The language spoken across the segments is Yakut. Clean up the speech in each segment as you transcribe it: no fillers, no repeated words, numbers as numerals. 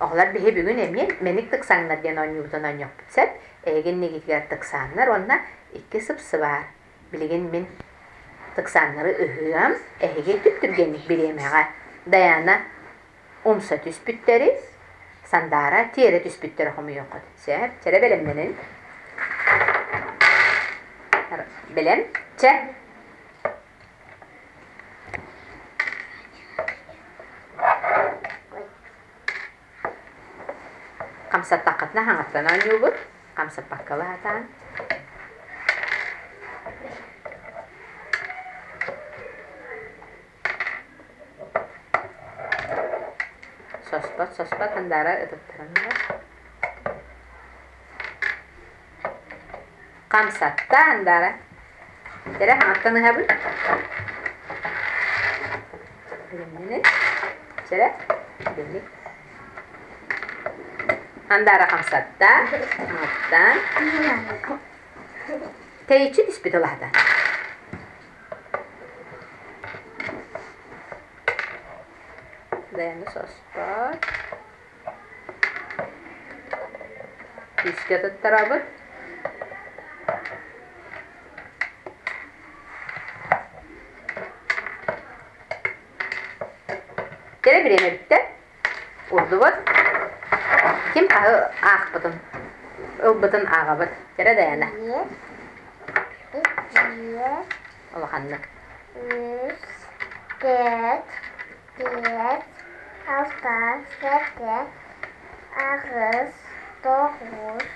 Оҕолор биһи бүгүн эмиэ мэник тыксаҥнар диэн оонньуубутун оонньуохпут сөп. Эһиги иннигитигэр тыксааннар уонна икки сыпсыбаар. Билигин мин тыксааннары ыһыам, эһиги түп-түргэнник бириэмэҕэ Дайаана умса түспүттэри, Сандаара тиэрэ түспүттэри хомуйуоххут. Сөп, чэрэ бэлэмнэнин. Бэлэм, чэ. Хамсаттаххытына хаҥаттан оонньуубут, хамсаппакка сатаан. Соспот, соспот, Сандаара ытыттаран ылар. Хамсатта Сандаара. Эрэ хаҥаттан ыһабын. Билимнини. Чэрэ, билимник. Сандаара хамсатта, хаҥаттан. Тэйиччи түспүт ылаһата. Дайаны соспот. Күүскэ туттарабыт. Кэрэ бириэмэ бүттэ. Урдубут. Ким хаһы аахпытын, ылбытын ааҕабыт. Кэрэ Дайана. Улаханнык. Үс, түөрт, биэс, алта, сэттэ, аҕыс, тоҕус,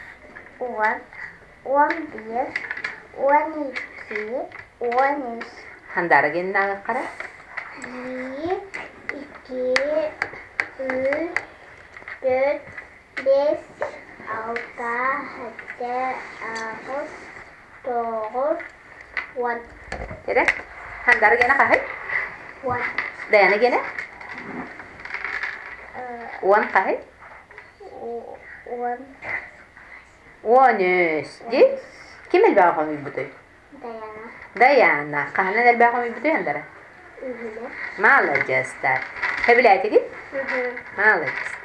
уон, 11, 12, 13. Хандаара геннааҕыххара? Биир, икки, үс, төрт, биэс, алта, сэттэ, аҕыс, тоҕус, уон. Эрэ, Хандаара гена хаһый? Уон. Даяна гена? Уон хаһый? Уон. 13 дии. Ким элбэҕи хомуйбутуй? Даяна. Даяна. Хаһанан элбэҕи хомуйбутуй Андара? Үһүнэ. Маладьыастар. Сөбүлээтигит? Маладьыастар.